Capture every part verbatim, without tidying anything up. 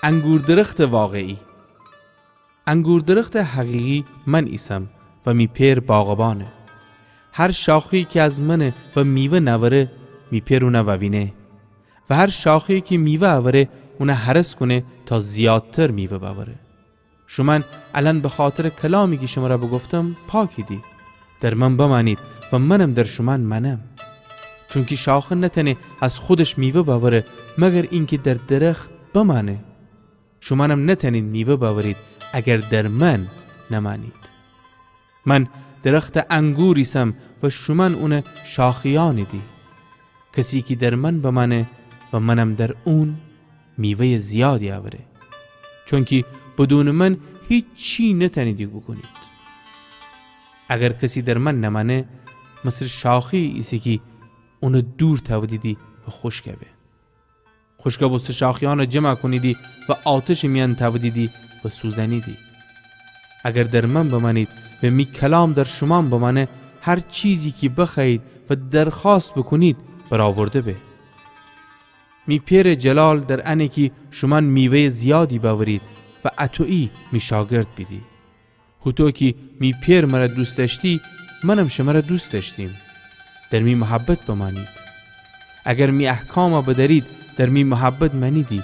انگور درختٚ واقعی. انگور درختٚ حقیقی من ایسم و می پئر باغبانه. هر شاخه‌یی کی از منه و میوه نأوره، می پئر اونَ ووینه. و هر شاخه‌یی کی میوه اوره، اونَ هرس کونه تا زیادتر میوه بأوره. شومأن الأن بخاطرٚ کلامی کی شمرَ بوگفتم پاکیدی. در من بمأنید و منم در شومأن مأنم. چونکی شاخه نتأنه از خودش میوه بأوره، مگر اینکی در درخت بمأنه. شومأنم نتأنید میوه بأورید، اگر در من نمأنید. من درختٚ انگور ایسم و شومأن اونٚ شاخه‌یأنیدی. کسی کی در من بمأنه و منم در اون، میوه‌یٚ زیادی اوره. چونکی بدونٚ من هیچی نتأنیدی بوکونید. اگر کسی در من نمأنه، مثلٚ شاخه‌یی ایسه کی اونَ دور تأودیدی و خوشکَ به. خوشکَ بوسته شاخه‌یأنَ جمع کونیدی و آتشٚ میأن تأودیدی و سوزأنیدی. اگر در من بمأنید و می کلام در شومأن بمأنه، هر چیزی کی بخوأیید و درخوأست بوکونید، برأورده به. می پئرٚ جلال در انه کی شومأن میوه‌یٚ زیادی بأورید و اطویی می شاگرد بیدی. هوطو کی می پئر مرَ دوست دأشتی، منم شمرَ دوست دأشتیم. در می محبت بمأنید. اگر می احکامَ بدأرید، در می محبت مأنیدی،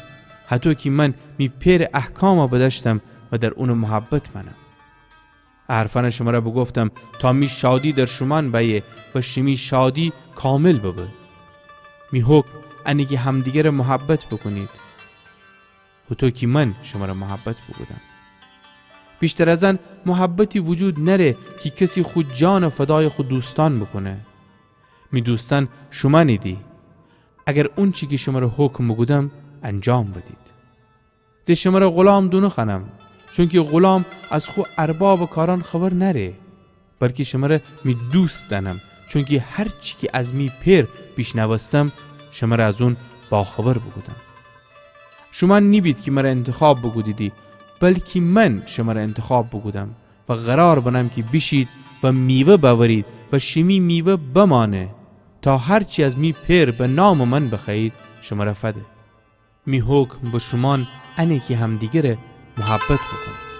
هطو کی من می پئرٚ احکامَ بدأشتم و در اونٚ محبت مأنم. ا حرفأنَ شمرَ بوگفتم تا می شادی در شومأن بأیه و شیمی شادی کامل ببه. می حکم انه کی همدیگرَ محبت بوکونید، هوطو کی من شمرَ محبت بوکودم. ویشتر از ان محبتی وجود نأره کی کسی خو جانَ فدایٚ خو دوستأن بوکونه. می دوستأن شومأنیدی، اگر اونچی کی شمرَ حکم بوکودم انجام بدید. د شمرَ غلام دونوخوأنم، چونکی غلام از خو اربابٚ کارأن خبر نأره. بلکی شمرَ می دوست دأنم، چونکی هر چی کی از می پئر بیشنوستم، شمرَ از اون باخبر بوکودم. شومأن نیبید کی مرَ انتخاب بوکودیدی، بلکی من شمرَ انتخاب بوکودم و قرار بنم کی بیشید و میوه بأورید و شیمی میوه بمأنه، تا هر چی از می پئر به نامٚ من بخوأیید، شمرَ فده. می حکم به شومأن انه کی همدیگرَ محبت بوکونید.